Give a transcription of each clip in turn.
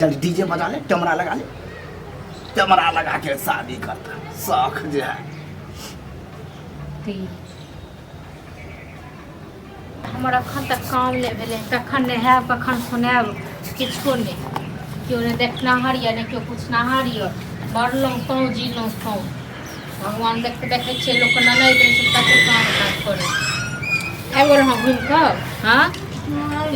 चल डीजे बजा ले, कैमरा लगा ले, कैमरा लगा के शादी करता शौक जे है। हमर अखन तक काम नहि भेलै, कखन नहायब कखन सुनायब किछो नहि, केओ नहि देखनाहर यऽ नहि केओ पुछनाहर यऽ। मरलहुँ तौँ जीलहुँ तौँ भगवान देख देखै छियै लोकके ननैद रहै छै कते काम काज करै आबि गेलहुँ हँ घुमि कऽ। हँ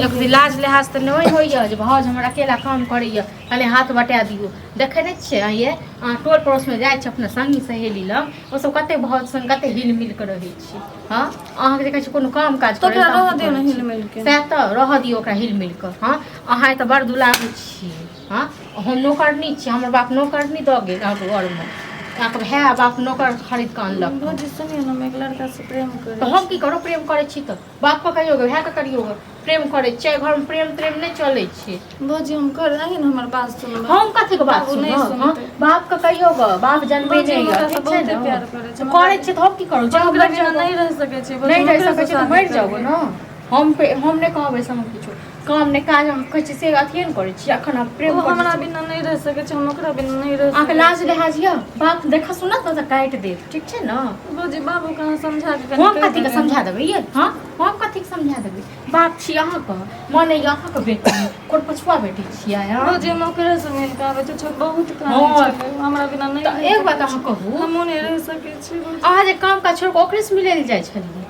एक दिन लाज लिहाज तऽ नहि होइए जे भाउज हमर अकेला काम करैए, कहले हाथ बटा दियौ। देखै नहि छियै अहाँ ये, अहाँ टोल पड़ोसमे जाइ छी अपना सङ्गी सहेली लग, ओसभ कते भाउज संग कते हिल मिल कऽ रहै छै। हँ अहाँके देखै छी कोनो काम काज तऽ करै ओकरा रहऽ दियौ ने हिल मिल के। सएह तऽ रहऽ दियौ ओकरा हिल मिल कऽ। हँ अहाँ तऽ बड़ दुलारू छी। हँ हम नौकरनी छी, हमर बाप नौकरनी दऽ गेल अहाँके घरमे, अहाँके भाय आ बाप नौकर खरीद कऽ अनलक। भौजी सुनियौ ने, हम एक लड़का से प्रेम करै तऽ हम की करू? प्रेम करै छी तऽ बापके कहियौ गे, भायके करियौ गे, प्रेम करै छियै घरमे प्रेम त्रेम नहि चलै छै। भौजी हम कर अहीं ने हमर बात सुनबै। हम कथीके बात बाबू नहि सुनब? हँ सुनतै। बापके कहियौ गे, बाप जनबै भौजी नहि हम यऽ, ओकरा से ठीक छै बहुते ने? प्यार करै छी। करै छियै तऽ हम की करू? हम जाउ ओकरा मरि बिना जाउ। नहि रहि सकै छी भौजी, नहि हम रहि ओकरे सकै से छी तऽ शादी मरि जाउ करबै। ने। हम नहि कहबै से हम किछो काम नहि काज हम कहै छी से अथिए ने करै छी। अखन हम प्रेम ओ करै हमरा छी। बिना नहि रहि सकै छै, हम ओकरा बिना नहि रहि अहाँके सकै लाज छी। लिहाज यऽ? बाप देखा सुनत ने तऽ काटि देत, ठीक छै ने? भौजी बाबू के अहाँ समझा के कनि हम कहि कथीके देबै। समझा देबै ये? हँ हम कथीके समझा देबै? बाप छी अहाँके, माने यऽ अहाँके बेटी, कोन पछुआ बेटी छियै अहाँ? भौजी हम ओकरे से मिल के आबै छी, बहुत कानै हँ। छलै, हमरा बिना नहि तऽ रहि एक बात सकै अहाँ छी। कहू, हमहूँ नहि रहि सकै छी भौजी। अहाँ जे काम काज छोड़ि कऽ ओकरेसँ मिलै लए जाइ छलियै?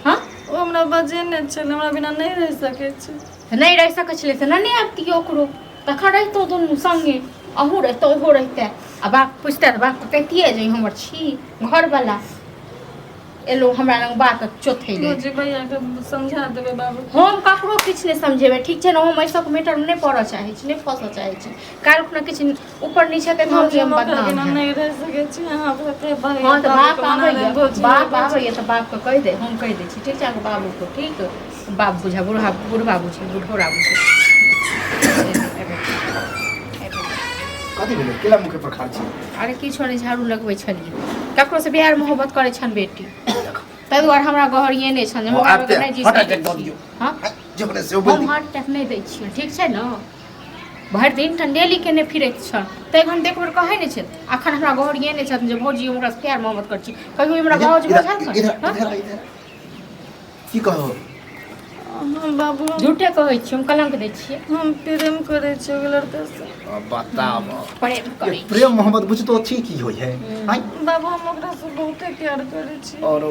हँ ओ हमरा बजेने छलै, हमरा बिना नहि रहि सकै छी। तऽ नहि रहि सकै छलै तऽ नहि आबितियै ओकरो, तखन रहितहुँ दुनू सङ्गे, अहूँ रहितहुँ ओहो रहितै। आ बाप पुछतै तऽ बापके कहितियै जे ई हमर छी घरवला, एलहुँ हमरा लग बात चोथै लेल। भौजी भैयाके समझा देबै बाबू। हम ककरो किछु नहि समझेबै, ठीक छै ने? हम एहि सबके मैटरमे नहि पड़ऽ चाहै छी, नहि फँसऽ चाहै छी। काल्हि खुना किछु ऊपर नीचे तऽ भौजी हम हम ओकरा बदनाम बिना हैब। नहि रहि सकै छी। अहाँ अपने भैया हँ तऽ बाबूके बाप मना आबैए, लेब भौजी। बाप आबैए तऽ बापके कहि दे, हम कहि दै छी, ठीक छै? अहाँके बाबूके ठीक बाप बुझा बुढ़ा बुढ़बा बुझे बुढ़ौरा बुझे। कथी भेलै, केला मुखे पर खाड़ छी? अरे किछो नहि, झाड़ू लगबै छलियै। ककरो से बिहार मोहब्बत करै छनि बेटी, ताहि दुआरे हमरा गहरिये नहि छनि जे हम ओ, ओकरा आबिते बगैर नहि जी हार्ट सकै अटैक दऽ छी। दियौ। हँ जे बने से बोल हम दियौ। हार्ट अटैक नहि दै छियै, ठीक छै ने? भरि दिन टंडेली केने फिरैत छल, ताहि घन एक बेर कहै नहि छै अखन हमरा गहरिये नहि छथिन जे भौजी हम ओकरासँ प्यार मोहब्बत करै छी। कहियो हमरा इधर भौज इधर बुझल इधर हँ? इधर इधर की कहो? हम बाबू हम झूठे कहै छी, हम कलंक दै छियै। हम प्रेम करै छी ओहि लड़कासँ। बताब प्रेम ये करै छी। प्रेम मोहब्बत बुझतो छी की होइ है? आँय? बाबू हम ओकरासँ बहुते प्यार करै छी। और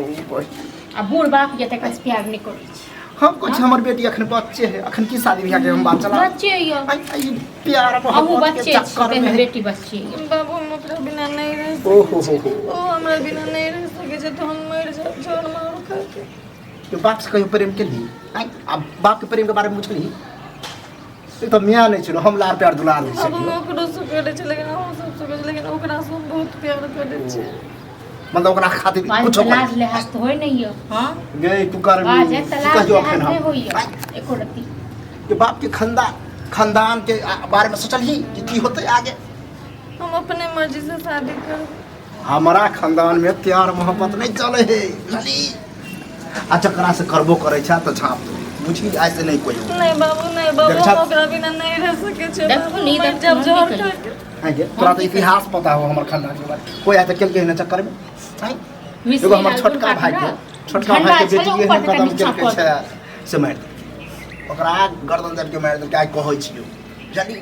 आ बूढ़ बाप ये तकरासँ प्यार नहि करै छी। हम कुछ हमर बेटी अखन बच्चे है, अखन की शादी ब्याह के हम बात चला बच्चे ये आँय, आँय, प्यार अहूँ मोहब्बत के बच्चे छी चक्कर ताहिमे में बेटी बच्चे ये। बाबू हम ओकरा बिना नहि रहि ओ सकै हो छी। हो हो ओ हमरा बिना नहि रहि सकै छै तऽ हम मरि जायब जहर मार खा के। तो बाप से कहियो प्रेम केलही? आँय, आ बाप के प्रेम के बारे में पूछलही? ई तऽ मियाँ नहि छलो, हम लार प्यार दुलार दै बाबू हम छलियौ। ओकरोसँ करै छी लेकिन अहूँ सबसँ करै छी, लेकिन ओकरासँ हम बहुत प्यार करै छी। मतलब ओकरा खातिर बाज कुछो तऽ लाज करी। लिहाज तऽ होइ नहि ये। हँ गई तू कर बाज है तऽ लाज कहियो लिहाज अखन नहि हम होइए एको रत्ती। के बाप के खानदान खानदान के बारे में सोचलही कि की होतै आगे? हम अपने मर्जीसँ शादी करब। हमारा खानदान में प्यार मोहब्बत नहीं चले है बुझली? आ जकरा से करबो करे छै तऽ झाँप दो, बुझी आइ से नहीं कोई हो। नहीं बाबू नहीं बाबू देख हम छाप। ओकरा बिना नहीं रह सकै छी। देखू बाबू नी, मरि देखू, जायब हम जहर की खा के। आँय गे, तोरा तऽ इतिहास पता हो हमर खानदान के बारे, कोई आइ तऽ केलकै ने चक्कर में? आँय? मिश्री एगो हमर लाल छोटका बुढ़बा भाई के हमरा छोटका झंडा भाई के छलै बेटी ऊपर एहन से कदम नीचा केलकै कऽ छै से मारि देलकै ओकरा, गर्दन दाबि के मारि देलकै। आइ कहै छियौ बुझली?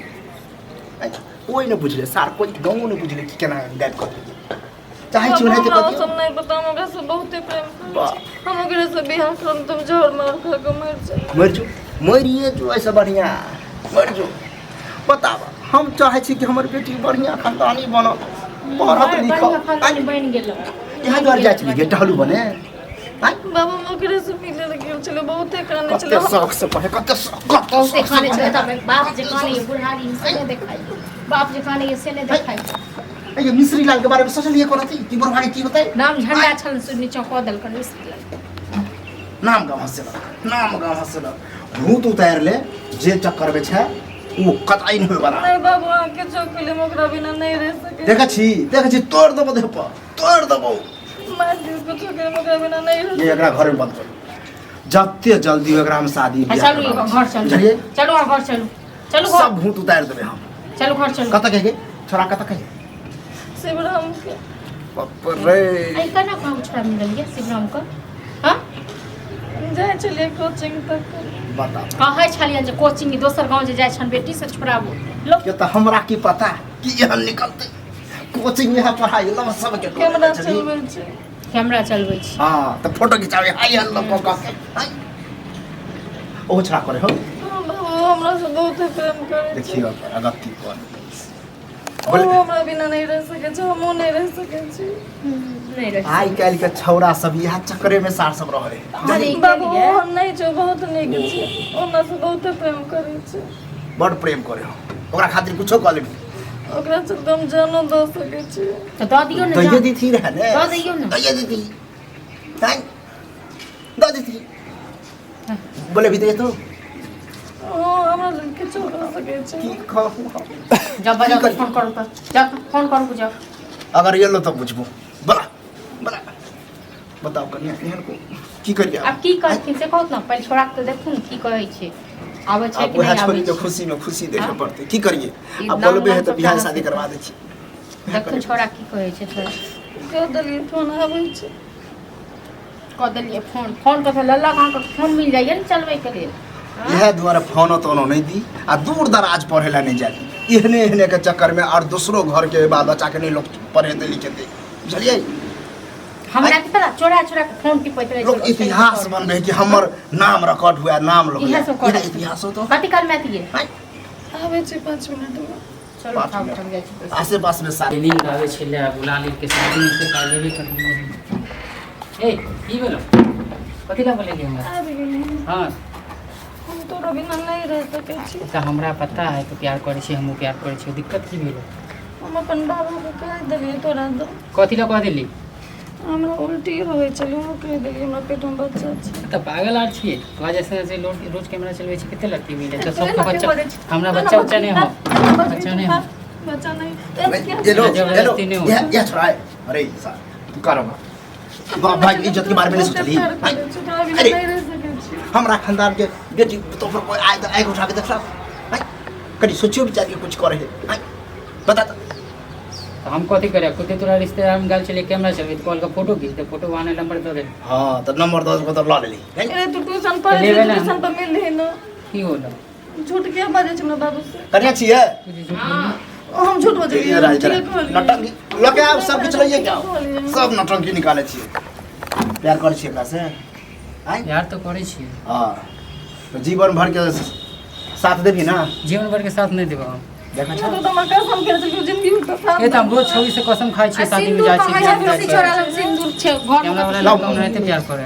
आँय, कोई नहि बुझलै सार, कोई गाँवो नहि बुझलै कि केना गायब कऽ देलकै। चाहै छी बाबू ओनाहिते हमरा कऽ ओ दियौ। सब नहीं पता, हम ओकरा से बहुते प्रेम करै वाह। छी। हम ओकरे से बियाह करब तऽ हम जहर मार खा के मरि जायब। मरि जो, मरिए जो, ऐसे बढ़िआँ मरि जो। बताब, हम चाहै छी कि हमर बेटी बढ़िआँ खानदानी बनत, पढ़त बड़ लिखत। बढ़िआँ खानदानी बनि गेल। यहाँ दुआरे जाइ छली गे टहलू बने? आँय? बाबू हम ओकरे से मिले लए गेल छलै, बहुते कानै कते छलै। शौक से पढ़े, कते शौक, कते बहुते शौक से कानै छलै पढ़े। तऽ बाप जे कानै बुढ़ारी से नहि देखाइ, बाप जे कानै से नहि देखाइ। ये मिश्री लाल के बारे में सोचलिए कोनो थी कि बुढ़वा के की होतै? नाम झंडा छल से नीचा कऽ देलकनि मिश्री लाल। नाम गाँव हंसेलक, नाम गाँव हंसेलक। भूत उतारि ले जे चक्कर में छै ओ कतई नहीं होय वाला। नहीं बाबू अहाँके चौक हम ओकरा बिना नहीं रह सकै। देखै छी, देखै छी, तोड़ देबो देह पर, तोड़ देबो। मारि दियौ कुछो के, हम ओकरा बिना नहीं रह ये एकरा घर में बंद करू, जते जल्दी हो एकरा हम शादी आ बियाह चलू करबाबै घर छी। चलू। बुझलियै? चलू अहाँ घर चलू, चलू घर। सब भूत उतारि देबै हम। चलू घर चलू। कतऽ के छोरा, कतऽ के? शिवराम के। बाप रे। आई केना कहू छोरा मिलल ये शिवराम के? हाँ। जाइ छलियै कोचिंग तक। बता। कहै छलियनि जे कोचिंग दोसर गाँव जे जाइ छनि बेटी से छोड़ाबू लोक। के तऽ हमरा की पता कि एहन निकलतै। कोचिंग में पढ़ाई लव सबके कैमरा चलबै छै। कैमरा चलबै छी। हाँ, तऽ फोटो खिंचाबै हाय हल्लो कऽ कऽ के हाय। ओहो छोड़ा करे हो। हाँ, बाबू हमरा से बहुत प्रेम करै छै। देखियौ अगत्ती कऽ ओ हमरा बिना नहि रहि सकै छै, हमहूँ नहि रहि सकै छी। नहि रहि। आइ काल्हि के छौड़ा सब इएह चक्करे में सार सब रहै। अरे बाबू ओहन नहि छै, बहुत नीक छै, ओ हमरा से बहुते प्रेम करै छै। बड़ प्रेम करे हो, ओकरा खातिर कुछो कऽ लेबी। ओकरा चलते हम जानो दऽ सकै छी। तऽ दऽ दियौ ने। दैये जान। देती रहै ने। दऽ दियौ ने। दैये देती नहीं, दऽ देती बोले भी दे तो। ओ हमरा लेल किछो कऽ सकै छै। की कहू हम? जब बजाओ की करी? फोन करू तऽ जाउ, फोन करू जाउ। अगर एलो तऽ बुझबो। बला बला बताओ कनिया, एहन को की करिए? आब की करथिन से कहू ने पहिले, छोड़ा के तऽ देखू ने की कहै छै, आबै छै आब कि वएह नहि आबै छोरी के छै। खुशी में खुशी देखे हाँ? पड़तै। की करिए? ई आब नाम बोलबे है नाम तऽ सब बियाह कहाँ शादी से करवा दै छी। देखू छोड़ा की कहै छै छोड़ा। कऽ देलियै फोन, आबै छै। कऽ देलियै फोन। फोन कऽ लल्ला अहाँके फोन मिल जाइए ने चलबैके लेल। इएह दुआरे फोनो तोनो नहि दी आ दूर दराज पढ़े ला नहीं जाय दी। एहने एहने के चक्कर में और दूसरो घर के बाल बच्चा के नहीं लोग पढ़ेते लिखेते, बुझलियै? हमरा की पता, चोरा चोरा के फोन टिपैत रहै लोग छै। इतिहास बनबे कि हमर नाम रिकॉर्ड हुआ, नाम लोग इएह सब करै इएह छै। इतिहास हो तो। कथी काल में अतियै? आबै छै 5 मिनटमे। चलो 5 खाउ मिनट। हम जाइ छी। आसे पास में सारे नींद आबै छलै, बुला लेल के शादी में से काल्हि लेबे करलियै। ए, की भेलो? कथी लए बोलेली हमरा? आबि गेलियै। हाँ। हम तोरा बिना नहि रहि सकै छी। तऽ हमरा पता है, तू प्यार करै छी, हमहूँ प्यार करै छी, दिक्कत की भेलो? हम अपन बाबाके कहि देलियै तोरा दऽ। कथी लए कह देली? हमरा उल्टी होइ छलै, हम कहि देलियै हमरा पेटमे बच्चा छै। तऽ पागल आर छियै? तोरा जैसे जैसे लोग रोज कैमरा चलबै छै, कते लड़की मिले तऽ तोरे सबके लड़की बच्चा बजै छै। हमरा तोरा बच्चा उच्चा नहि हो, बच्चा नहि हो। बच्चा नहि। ये लो, ये लो। जबरदस्ती नहीं हो। यह छोड़ा है। अरे साहब, तू करो बाप भाई के इज्जत के बारे में नहीं सोचली। अरे। नहि रहि सकै छी। हमरा खानदान के बेटी तो पर कोई आए तो आँख उठा के देख रहा, कभी सोचियो विचार के कुछ करे है? आय, बता तो। तऽ हम कथी करे? खुदे तोरा रिश्तेदार में गेल छलियै कैमरा चलबै तऽ कहलकै फोटो घीच दे, फोटो आने नंबर दऽ दे। हाँ, तो नंबर दस को तो ला लेली। अरे तू ट्यूशन पढ़ै लेबै छै? ने। ट्यूशन पर मिलही ने। की होलो? झूठ किया बाजै छै हमरा बाबू से? कन्या छियै। तू जे झूठ बोलली। ओ हम झूठ बजलियै? इधर आ, इधर आ। ठीके कहलियै। नौटंकी लके आब सब किछु लइए के आओ। सब नौटंकी निकालै छियै। प्यार करै छियै एकरा से? आँय? प्यार तऽ करै छियै। हाँ, तो जीवन भर के साथ देबी ना? जीवन भर के साथ नहि देबै हम। देखा तू छ। तऽ हमरा कसम खेने छलियै जिंदगी में तऽ साथ ए तऽ हम रोज छौड़ी से कसम खाइ छियै, आ शादी में सिन्दूर जाइ छियै, कहै बियाह में छै जाइ तुलसी छियै। छोड़ा लग सिन्दूर छै घर कैमरा में। वाला लाओ। लड़का ओनाहिते प्यार करे।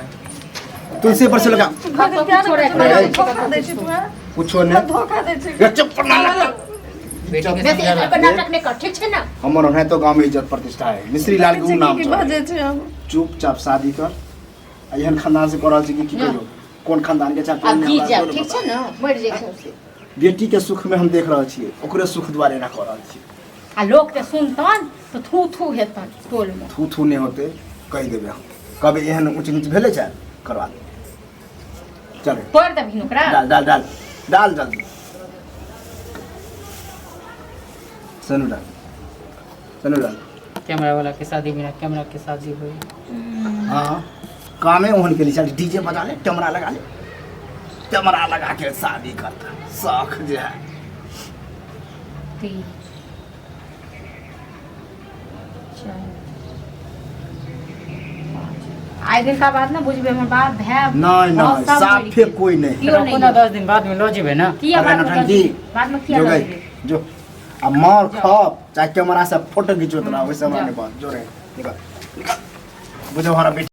तुलसी पर से लगा। तू प्यार करै छै, अरे। धोखा दै छै तू, हाँ? कुछो नहीं। धोखा दै छै। ये चुप ना ना। बेटी के बेसी समझा एकर नाटक नहि कर, ठीक छै ने? हमर ओनाहितो गाँव में इज्जत प्रतिष्ठा है, मिश्री लाल के उ नाम की चलै। बाजै छै हम? चुपचाप शादी कर आ एहन खानदान से कर रहल छी कि की कहियौ, कोन खानदान के चाहे कोन आब नहि, जी हमरा जायब सेहो नहि ठीक छै पता। ने, मरि जाइ छै। बेटी के सुख में हम देख रहल छियै, ओकरे सुख दुआरे एना कऽ रहल छियै। आ लोक जे सुनतन तऽ थू थू हेतन टोल में। थू थू नहि होतै, कहि देबै हम। कभी एहन ऊँच नीच भेलै छै? करवा दे, चल। तोड़ि देबही ओकरा। डाल डाल डाल डाल जल्दी सनू डाल, सनू डाल। कैमरा वाला के शादी बिना कैमरा के शादी होई। हाँ, कामे ओहन के लिए। चल डीजे बजा ले, कैमरा लगा ले, कैमरा लगा के शादी करता शौक जे है। 3, 4, 5। आइ दिनका बाद ने बुझबै हमर बाप भाय नहीं नहीं। सब मरि साफे गेल। कोई नहीं। कियो रखो नहि ना, 10 दिन बाद में लऽ जेबै ना। किया अरे बाद में नौटंकी। बाद में किया जो लऽ गई जेबै? जो अब मार खप चाहे कैमरा से फोटो खींचो तोरा, वैसे हमरा नहीं बात। जो रे, निकल निकल, बुझो हमारा बेटी।